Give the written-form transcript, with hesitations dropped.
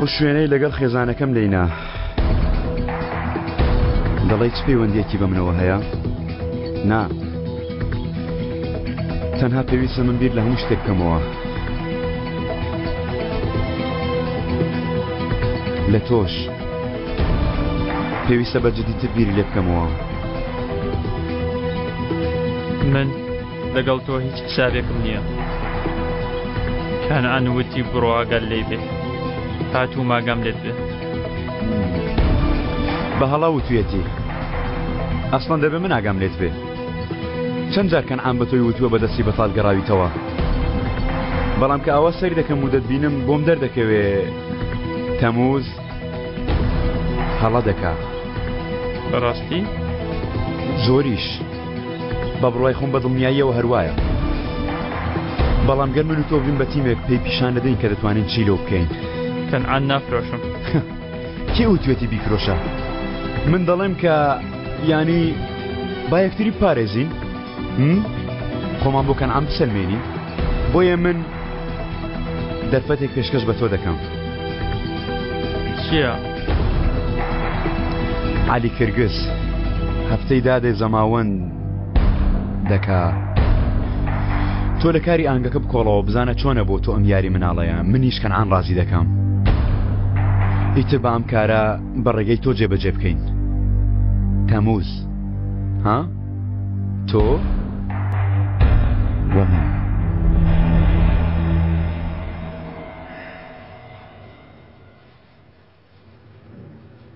ئەو شوێنەی لەگەڵ خێزانەکەم لێینا دەڵێی چ پەیوەندیەکی بە منەوە هەیە؟ نا تەنها پێویستە من بیر لە هەموو شتێک بکەمەوە لە تۆش پێویستە بە جدیتر بیری لێ بکەمەوە من لەگەڵ تۆ هیچ حسابێکم نییە کەنعان وتی بڕۆ ئاگات لێی بێ هاتووم ئاگام لێت بێ بە هەڵە وتویەتی ئەسڵەن دەبێ من ئاگام لێت بێ چەند جار کەنعان بە تۆی وتووە بەدەستی بەتاڵ گەڕاویتەوە بەڵام کە ئاوا سەیر دەکەم و دەتبینم بۆم دەردەکەوێ تەموز هەڵە دەکا بەڕاستی زۆریش بە بڕوای خۆم بە دڵنیاییەوە هەروایە بەڵام گەر من و تۆ بین بە تیمێک پێی پیشان دەدەین کە دەتوانین چی لەو بکەین کەنعان نافرۆشم کێ وتوێتی بیفرۆشە من دەڵێم کە ینی با یەکتری پارێزین خۆمان بۆ کەنعان بسەلمێنین بۆیە من دەرفەتێک پێشکەش بە تۆ دەکەم چییە؟ عەلی کرگز هەفتەی دادێ زەماوەند دەکا تۆ لە کاری ئانگەکە بکۆڵەوە بزانە چۆنە بۆ تۆ ئەم یاری مناڵەیە منیش کەنعان ڕازی دەکەم ئیتر بە ئەم کارە بە ڕێگەی تۆ جێبەجێ بکەین تەموز ها تۆ وە من.